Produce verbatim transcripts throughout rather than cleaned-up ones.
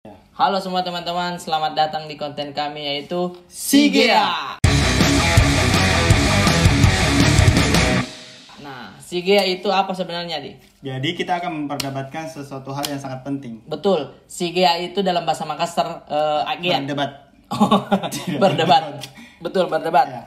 Halo semua teman-teman, selamat datang di konten kami, yaitu Sigea. Sigea. Nah, Sigea itu apa sebenarnya, Di? Jadi, kita akan memperdebatkan sesuatu hal yang sangat penting. Betul. Sigea itu dalam bahasa Makassar, eh, agia. Berdebat. Oh, berdebat. Betul, berdebat. Ya.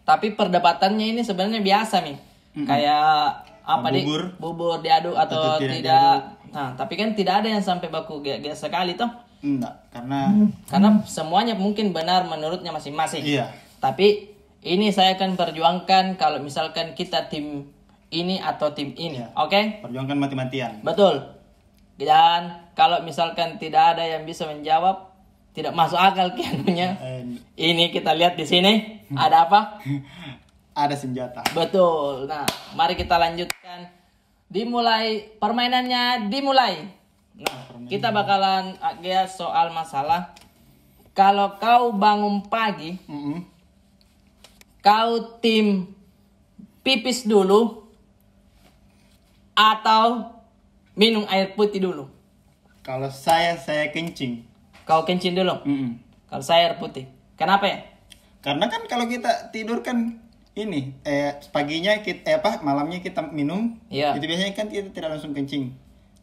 Tapi perdebatannya ini sebenarnya biasa nih. Mm-mm. Kayak apa, Di? Bubur. Bubur diaduk atau tidak. Atau tidak diaduk. Nah, tapi kan tidak ada yang sampai baku gea-gea sekali, toh. Enggak, karena karena semuanya mungkin benar menurutnya masing-masing. Iya. Tapi ini saya akan perjuangkan kalau misalkan kita tim ini atau tim ini. Iya. Oke? Perjuangkan mati-matian. Betul. Dan kalau misalkan tidak ada yang bisa menjawab, tidak masuk akal kianunya. Eh, ini kita lihat di sini, ada apa? Ada senjata. Betul. Nah, mari kita lanjutkan. Dimulai, permainannya dimulai. Nah, permainan. Kita bakalan agia soal masalah, kalau kau bangun pagi, mm-mm, kau tim pipis dulu atau minum air putih dulu? Kalau saya, saya kencing. Kau kencing dulu? Mm-mm. Kalau saya air putih. Kenapa ya? Karena kan kalau kita tidur kan ini, eh, paginya kita, eh, apa, malamnya kita minum, iya, itu biasanya kan kita tidak langsung kencing.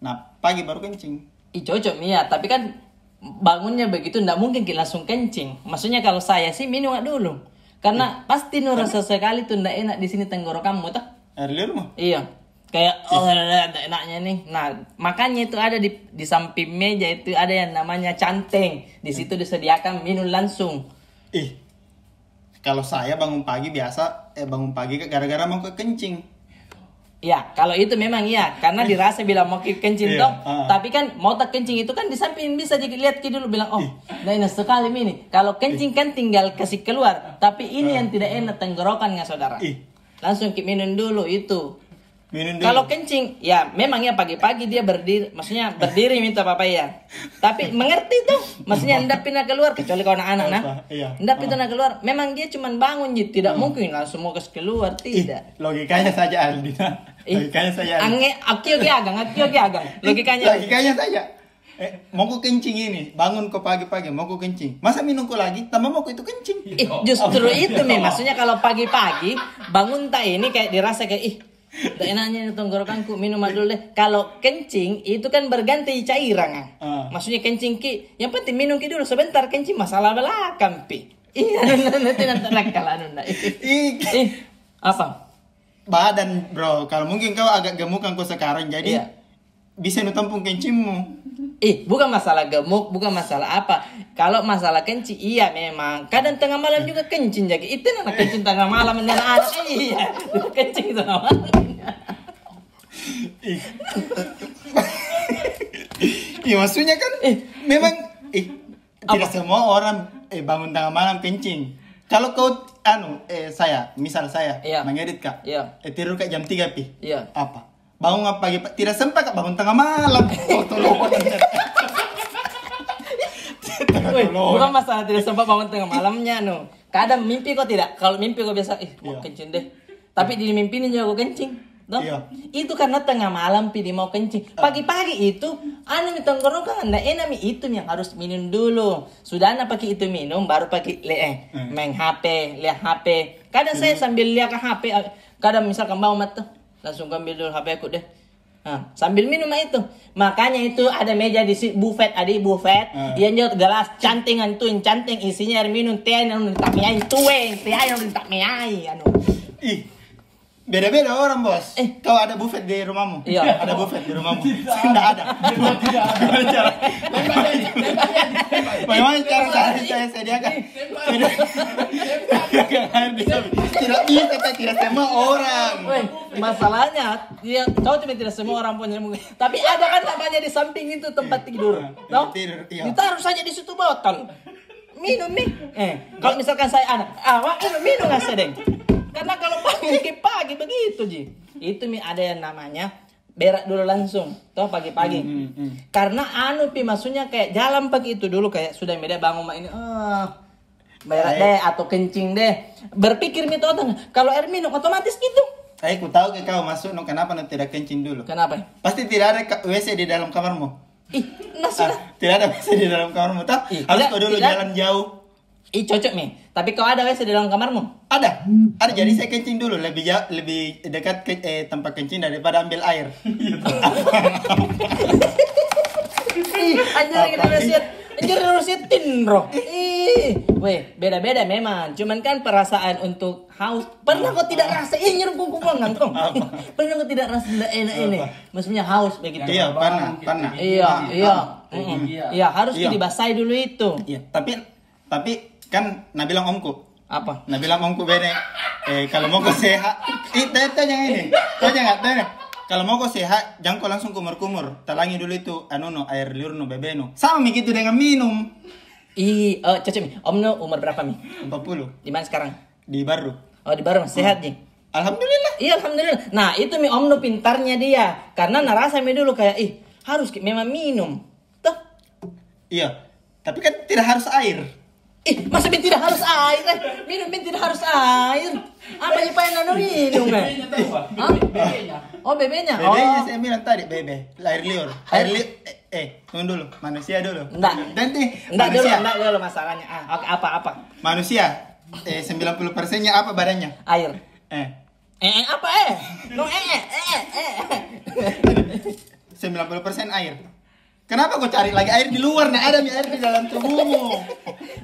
Nah, pagi baru kencing. Ih, cocok mi ya, tapi kan bangunnya begitu, ndak mungkin ki langsung kencing. Maksudnya kalau saya sih minum dulu. Karena pasti nu rasa sekali tuh ndak enak di sini tenggorokanmu, toh. Air liur mo? Iya. Kayak, oh, ada, ada enaknya nih. Nah, makanya itu ada di, di samping meja itu ada yang namanya canteng. Di situ disediakan minum langsung. Ih, kalau saya bangun pagi biasa, eh, bangun pagi gara-gara mau ke kencing. Ya, kalau itu memang iya, karena dirasa bilang mau ke kencing, iya, toh. Ah. Tapi kan mau tak kencing itu kan di samping bisa jadi lihat ki dulu bilang, oh, ih, ndak enak sekali mi ini. Kalau kencing kan tinggal kasih keluar, tapi ini yang tidak enak tenggorokan, nggak, saudara? Ih. Langsung ki minum dulu itu. Minum dulu. Kalau kencing, ya memang ya pagi-pagi dia berdiri, maksudnya berdiri minta papa ya. Tapi mengerti tuh, maksudnya ndak pernah keluar, kecuali kau anak-anak, nah. Apa? Iya. Ndak pernah keluar, memang dia cuman bangun ji, tidak mungkin langsung mau kasih keluar, tidak. Ih, logikanya saja, Aldi, nah. Ih, logikanya saja, Aldi. Ange, akio ki agang, akio ki agang. Ih, logikanya. Logikanya saja. Eh, mau ku kencing ini, bangun ko pagi-pagi, mau ku kencing. Masa minum ko lagi, tambah mau ku itu kencing. Ih, justru itu mi, maksudnya kalau pagi-pagi, bangun tak ini kayak dirasa kayak, ih, tak enaknya ini tenggorokanku, minum dulu deh. Kalau kencing, itu kan berganti cairan, ah. Ah. Maksudnya kencing ki, yang penting minum ki dulu, sebentar kencing, masalah belakang pi. Iya, nanti, nanti nakal anu, ndak. Ih. Ih, apa? Badan, bro, kalau mungkin kau agak gemukan ko sekarang, jadi, iya, bisa nu tampung kencingmu. Ih, bukan masalah gemuk, bukan masalah apa. Kalau masalah kencing, iya memang. Kadang tengah malam juga kencing jadi. Itu anak kencing tengah malam, anak-anak. Iya, kencing tengah malam. Ih. Ih, maksudnya kan, ih, memang, ih, tidak semua orang, eh, bangun tengah malam kencing. Kalau kau, anu, eh, saya, misal saya, iya, mengedit ka. Iya. Eh, tidur ka jam tiga pi. Iya. Apa? Bangun apa pagi, Pak? Tidak sempat ka bangun tengah malam. Tolong. Weh, bukan masalah tidak sempat bangun tengah malamnya, no. Kadang mimpi ko tidak? Kalau mimpi ko biasa, ih, mau kencing deh. Tapi di mimpi ini juga ko kencing. Toh? Iya. Itu karena tengah malam pi di mau kencing. Ah. Pagi-pagi itu, anu mi tenggorokan, ndak enak mi itu yang harus minum dulu. Sudah na pakai itu minum, baru pakai le, eh, main H P, lihat H P. Kadang saya sambil lihat ke H P, kadang misalkan bangun mata, langsung ambil dulu H P ku deh. Nah, sambil minum itu. Makanya itu ada meja di si-, buffet, adi buffet. Ah. Yang jual gelas canting, antun canting, isinya air minum, teh, anu, tak mi ai, tueng, teh, anu, tak mi ai, anu. Ih, beda-beda orang, Bos. Eh. Kau ada buffet di rumahmu? Iya. Ada buffet di rumahmu? Tidak ada. Bagaimana cara saya, saya sediakan? Tidak bisa, tidak semua orang. Weh, masalahnya, iya, kau tuh tidak semua orang punya mungkin. Tapi ada kan namanya di samping itu tempat tidur. Nah, toh? Tidur, iya. Ditaruh saja di situ botol. Minum mi. Eh, kalau misalkan saya anak, ah, wak, minum, minum lah sedeng. Karena kalau pagi, pagi begitu ji. Itu mi ada yang namanya berak dulu langsung, toh, pagi-pagi. Hmm, hmm, hmm. Karena anu pi, maksudnya kayak jalan pagi itu dulu, kayak sudah mi deh bangun ma ini, eh, berak deh atau kencing deh. Berpikir mi toh, kalau air minum otomatis gitu. Eh, ku tahu ke kau masuk, no, kenapa no tidak kencing dulu? Kenapa? Pasti tidak ada ka-, W C di dalam kamarmu. Ih, nah, sudah. Ah, tidak ada W C di dalam kamarmu, toh? Ih, harus tidak, kau dulu tidak. Jalan jauh. Ih, cocok mi. Tapi kau ada W C di dalam kamarmu? Ada. Ada, jadi saya kencing dulu. Lebih jauh, lebih dekat ke, eh, tempat kencing daripada ambil air. Ih, anjir, ini nasihat. Anjir, nasihat tinro. Ih, weh, beda-beda memang. Cuman kan perasaan untuk haus. Pernah kau tidak rasa? Ih, nyerung kungkung kau ngangkong. Apa? Pernah kau tidak rasa tidak enak ini? Apa? Maksudnya haus begitu. Iya, pernah, pernah. Iya, iya. Iya, harus dibasahi dulu itu. Iya, tapi, tapi kan na bilang omku. Apa? Na bilang omku, Bene, eh, kalau mau kau sehat, ih, tanya, tanya ini. Tanya nggak, tanya. Kalau mau kau sehat, jangan kau langsung kumur-kumur. Talangi dulu itu, anu nu, air liur nu, bebe nu. Sama mi gitu dengan minum. Ih, eh, cocok mi. Om nu umur berapa mi? Empat puluh. Di mana sekarang? Di Barru. Oh, di Barru. Sehat ji? Alhamdulillah. Iya, alhamdulillah. Nah, itu mi om nu pintarnya dia. Karena narasa mi dulu kayak, ih, harus ki memang minum. Toh? Iya. Tapi kan tidak harus air. Ih, masa mi tidak harus air, eh? Minum mi tidak harus air. Apa ji paling nanu minum, eh? Bebenya tahu, Pak? Hah? Bebenya. Oh, bebenya. Bebenya saya bilang tadi, bebe. Air liur. Air liur. Eh, eh, tunggu dulu. Manusia dulu. Ndak. Nanti. Ndak dulu, manusia. Ndak dulu masalahnya. Ah, oke, apa, apa? Manusia. Eh, sembilan puluh persennya apa badannya? Air. Eh. Eh, eh, apa, eh? No, eh, eh, eh, eh. Sembilan puluh persen air. Kenapa kau cari lagi air di luar? Nah, ada mi air di dalam tubuhmu.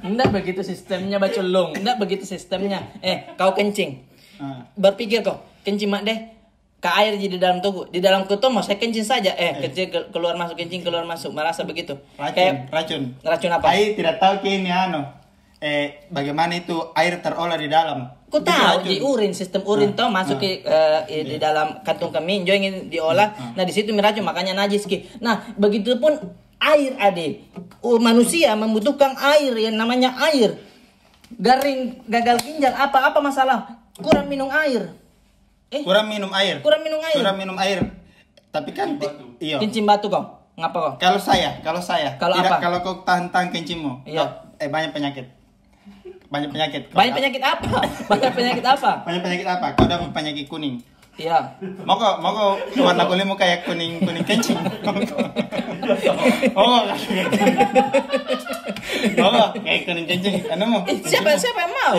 Ndak begitu sistemnya, Baculung. Ndak begitu sistemnya. Eh, kau kencing. Ah. Berpikir kau, kencing mak deh. Ka air ji di dalam tubuh. Di dalam kutong mau saya kencing saja. Eh, kencing ke-, keluar masuk, kencing keluar masuk. Merasa begitu. Racun, kayak racun. Racun apa? Ai, tidak tahu ke ini anu. Eh, bagaimana itu air terolah di dalam. Ku tahu, di urin, sistem urin toh, masuk ke, eh, di dalam kantung kemih, jo ingin diolah. Nah, di situ mi racun, makanya najis ki. Nah, begitupun air, adik. Uh, manusia membutuhkan air, yang namanya air. Garing, gagal ginjal, apa-apa masalah, kurang minum air. Eh? Kurang minum air. Kurang minum air. Kurang minum air. Tapi kan, iyo. Kencing batu kau. Ngapa kau? Kalau saya, kalau saya. Kalau tidak apa? Kalau kau tahan-tahan kencingmu. Iya. Eh, banyak penyakit. Banyak penyakit. Banyak penyakit apa? Banyak penyakit apa? Banyak penyakit apa? Kau dapat penyakit kuning. Iya. Mau kau, mau kau warna kulitmu kayak kuning, kuning kencing? Oh, oh, kayak kuning kencing. Anu mau? Eh, siapa, siapa yang mau?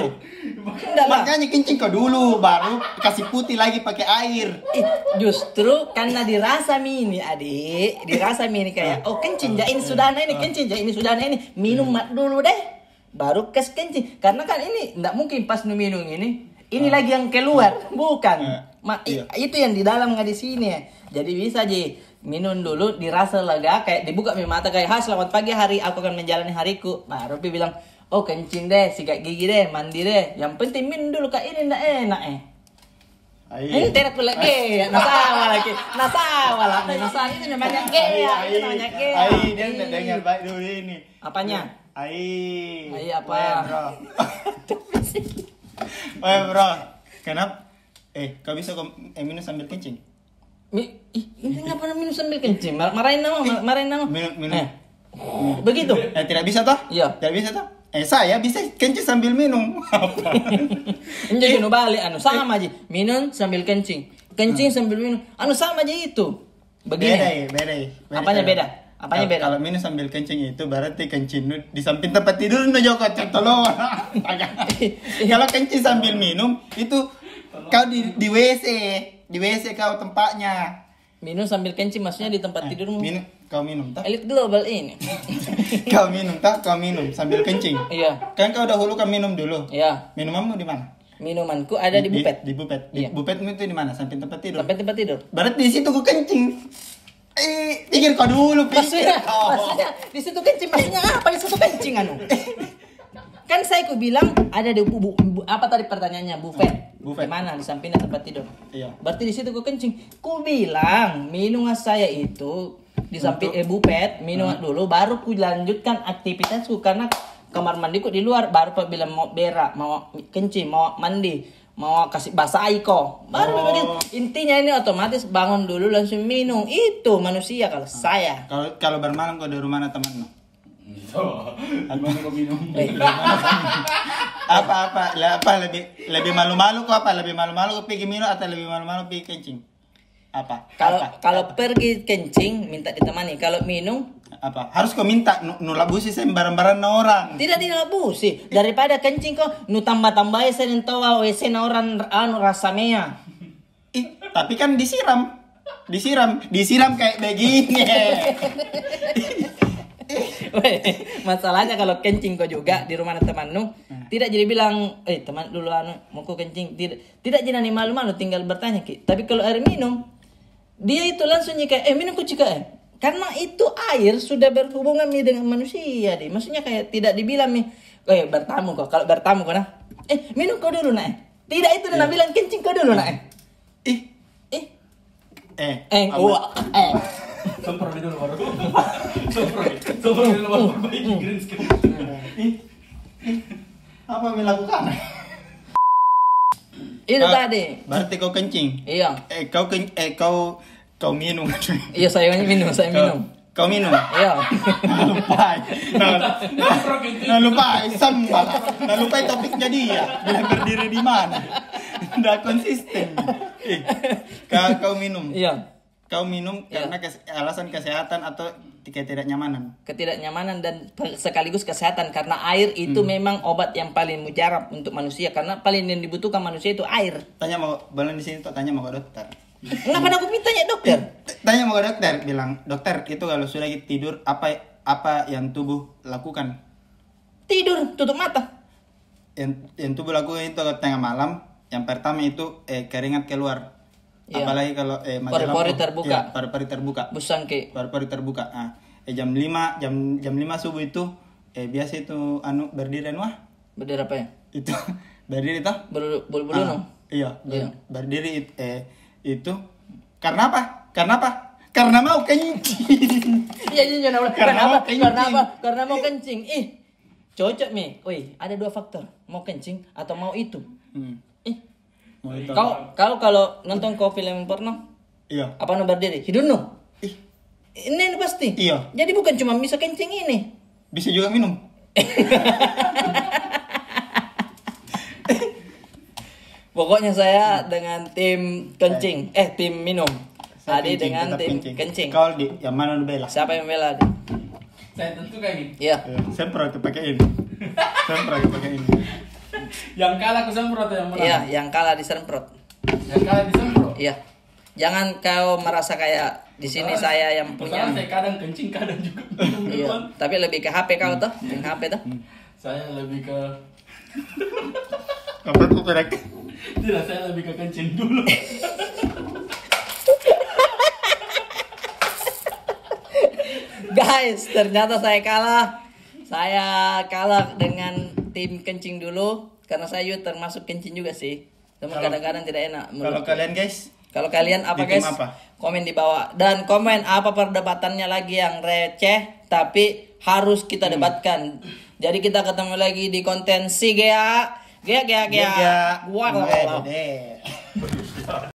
Ndak lah. Makanya kencing kau dulu, baru kasih putih lagi pakai air. Ih, justru karena dirasa mi ini, adik, dirasa mi ini kayak, oh, kencing ja ini sudahna ini, kencing ja ini sudahna ini, minum mak dulu deh, baru kas kencing. Karena kan ini ndak mungkin pas nu minum ini, ini lagi yang keluar, bukan? Itu yang di dalam nggak di sini. Jadi bisa ji minum dulu, dirasa lega, kayak dibuka mi mata kayak, ha, selamat pagi hari, aku akan menjalani hariku. Baru pi bilang, oh, kencing deh, sikat gigi deh, mandi deh. Yang penting minum dulu, kak, ini ndak enak, eh. Ini tidak pula gaya, nah, sawa lagi. Nah, sawa lah, nah, sawa, itu namanya gaya, itu namanya gaya. Ai, dia ndak dengar baik dulu ini. Apanya? Ai. Ai apa? Weh, bro. Weh, bro. Kenapa? Eh, kau bisa kau, eh, minum sambil kencing? Mi-, ih, ini ngapa minum sambil kencing? Mar-, marahin nama, mar-, marahin nama. Minum, minum. Eh. Begitu? Eh, tidak bisa toh? Iya. Tidak bisa toh? Eh, saya bisa kencing sambil minum. Ini jadi nu balik, anu, sama ji. Minum sambil kencing. Kencing sambil minum. Anu, sama ji itu. Begini. Beda, eh, beda, eh. Apanya beda? Apanya beda? Kalau minum sambil kencing itu berarti kencing nu di samping tempat tidur nu, joko, cek tolong. Kalau kencing sambil minum, itu kau di, di W C, di W C kau tempatnya. Minum sambil kencing maksudnya di tempat tidurmu. Minum, kau minum, toh? Elit global ini. Kau minum, toh? Kau minum sambil kencing. Iya. Kan kau dahulu kan minum dulu. Iya. Minumanmu di mana? Minumanku ada di bufet. Di bufet. Di bufetmu itu di mana? Samping tempat tidur? Samping tempat tidur. Berarti di situ ku kencing. Eh, pikir kau dulu, pikir kau. Maksudnya, maksudnya, di situ kencing, maksudnya apa di situ kencing, anu? Kan saya ku bilang ada di bu-, bu-, bu-, apa tadi pertanyaannya? Bufet. Bufet. Di mana? Di sampingnya tempat tidur. Iya. Berarti di situ ku kencing. Ku bilang, minum saya itu di samping, eh, bufet, minum dulu, baru ku lanjutkan aktivitasku karena kamar mandiku di luar, baru pa bilang mau berak, mau kencing, mau mandi, mau kasih basahi ko. Baru begitu. Intinya ini otomatis bangun dulu langsung minum. Itu manusia kalau saya. Kalau, kalau bermalam kau di rumah temanmu? Gimana kau minum? Eh. Apa, apa, le-, apa lebih, lebih malu-malu kau apa? Lebih malu-malu kau pergi minum atau lebih malu-malu pergi kencing? Apa? Kalau, apa? Kalau apa? Pergi kencing, minta ditemani. Kalau minum, apa? Harus kau minta, nu, nu labusi sembarang-barang na orang. Tidak dilabusi. Daripada kencing kau, nu tambah-tambahi sering tawa W C na orang, anu, rasa mea. Ih, tapi kan disiram. Disiram, disiram kayak begini. Weh, masalahnya kalau kencing kau juga di rumah temanmu, tidak jadi bilang, "Eh, teman dulu anu, mau kau kencing." Tidak, tidak jadi ni malu-malu, tinggal bertanya ki. Tapi kalau air minum, dia itu langsung ji kayak, "Eh, minum kau cika, eh." Karena itu air sudah berhubungan mi dengan manusia, deh. Maksudnya kayak tidak dibilang mi, "Eh, bertamu kau." Kalau bertamu kau, nah, "Eh, minum kau dulu, nak, eh." Tidak, itu dia bilang, "Kencing kau dulu, nak, eh." Ih. Ih. Eh, eh, apa? Gua, eh. Semprot dulu baru. Semprot, semprot dulu baru perbaiki green screen. Ih. Ih. Apa yang lakukan? Itu tadi. Berarti kau kencing? Iya. Eh, kau ken-, eh, kau, kau minum. Iya, saya minum, saya minum. Kau minum? Iya. Nah, lupa. Nah, nah, lupa. Sambal. Nah, lupa topiknya dia. Bilang berdiri di mana? Nggak konsisten. Eh, ka-, kau minum? Iya. Kau minum karena kes-, alasan kesehatan atau ketidaknyamanan? Ketidaknyamanan dan pe-, sekaligus kesehatan, karena air itu memang obat yang paling mujarab untuk manusia, karena paling yang dibutuhkan manusia itu air. Tanya mau, boleh di sini tuh, tanya mau ke dokter. Kenapa aku minta tanya dokter? T-, tanya mau ke dokter, bilang, "Dokter, itu kalau sudah tidur, apa, apa yang tubuh lakukan?" Tidur, tutup mata. Yang, yang tubuh lakukan itu tengah malam, yang pertama itu, eh, keringat keluar. Iya. Apalagi kalau, eh, menjelang pori-pori terbuka. Iya, pori-pori terbuka. Busang ke. Pori-pori terbuka. Ah, eh, jam lima, jam, jam lima subuh itu, eh, biasa itu, anu, berdiri, anu, ah. Berdiri apa ya? Itu, berdiri toh? Bulu-, bulu-bulu, ah, no? Iya, ber-, iya. Berdiri it-, eh, itu. Karena apa? Karena apa? Karena mau kencing. Iya, iya, iya, nah, karena mau kencing. Karena apa? Karena mau kencing. Ih, cocok mi. Woi, ada dua faktor. Mau kencing atau mau itu. Hmm. Ih. Mau itu. Kau, kau kalau nonton kau film porno, iya, apa nu berdiri? Hidung nu. Ih. Ini, ini pasti. Iya. Jadi bukan cuma bisa kencing ini. Bisa juga minum. Pokoknya saya dengan tim kencing, eh, tim minum. Saya Adi kencing, dengan tetap tim kencing. Kencing. Kau di, yang mana nu bela? Siapa yang bela, Adi? Saya tentu kayak gini. Iya. Iya, semprot itu pakai ini. Semprot itu pakai ini. Yang kalah aku semprot, yang menang. Iya, yang kalah disemprot. Yang kalah disemprot. Iya. Jangan kau merasa kayak di sini saya yang punya. Masalah saya kadang kencing, kadang juga minum duluan. Iya, tapi lebih ke H P kau toh, main H P toh. Hmm. Saya lebih ke Apa tuh, Rek? Tidak, saya lebih ke kencing dulu. Guys, ternyata saya kalah. Saya kalah dengan tim kencing dulu karena saya juga termasuk kencing juga sih. Cuma kadang-kadang tidak enak menurutku. Kalau kalian, guys, kalau kalian apa, guys? Komen di bawah. Dan komen apa perdebatannya lagi yang receh, tapi harus kita debatkan. Jadi kita ketemu lagi di konten si Gea. Gea, Gea, Gea. Gea, Gea. Wah, wah, wah.